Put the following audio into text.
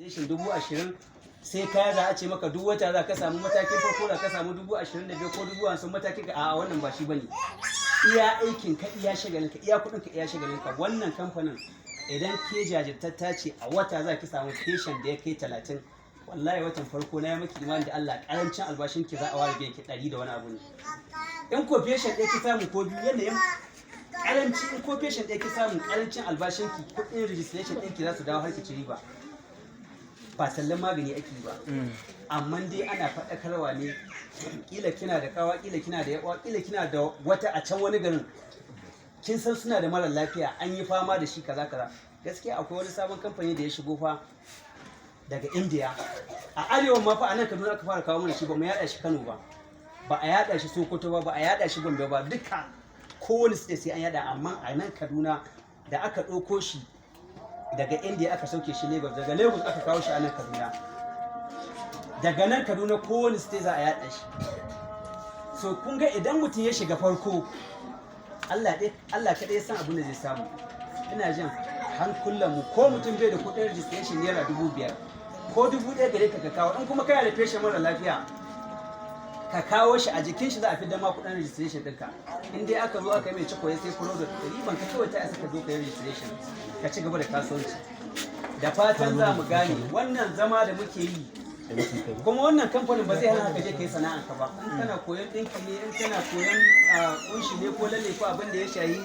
Registration 20,000, sai kaya za a ce maka duk wata za ka samu, matakin farko za ka samu 25,000 ko 50,000 matakin ka. A wannan ba shi bane. Iya aikin ka, iya shagalin ka, iya kuɗin ka, iya shagalin ka. Wannan kamfanin, idan ke jajirtatta ce, a wata za ki samu patient da ya kai 30. Wallahi watan farko, na yi maki imani da Allah, karancin albashin ki za a ware biyan ki ɗari da wani abu ne. In ko patient ɗaya ki samu ko biyu, yanayin karanci, in ko patient ɗaya ki samu, karancin albashin ki, kuɗin registration ɗinki za su dawo har ki ci riba. Ba tallan magani ake yi ba, amma dai ana faɗakarwa ne. Kila kina da kawa, kila kina da yawa, kila kina da wata a can wani garin, kin san suna da mara lafiya, an yi fama da shi kaza kaza. Gaskiya akwai wani sabon kamfani da ya shigo fa daga India a arewa ma fa. A nan Kaduna aka fara kawo mana shi, ba mu yada shi Kano ba, ba a yada shi Sokoto ba, ba a yada shi Gombe ba. Duka kowane state sai an yada, amma a nan Kaduna da aka ɗauko shi daga India aka sauke shi Lagos, daga Lagos aka kawo shi a nan Kaduna, daga nan Kaduna kowane state za a yada shi. So kun ga idan mutum ya shiga farko, Allah Allah kaɗai ya san abin da zai samu. Ina jin hankulan mu, ko mutum bai da kuɗin registration, ₦5,000 ko 1,000 gare ka, ka kawo. In kuma kana da patient mara lafiya, ka kawo shi, a jikin shi za a fi dama kuɗin registration ɗinka. In dai aka zo aka yi mai ciko, ya sai product, riban ka kawai ta isa ka zo ka yi registration, ka ci gaba da kasuwanci. Da fatan za mu gane wannan zama da muke yi. Kuma wannan kamfanin ba zai hana ka je ka yi sana'anka ba. In kana koyon ɗinki ne, in kana koyon kunshi ne ko lalle ko abin da ya shayi.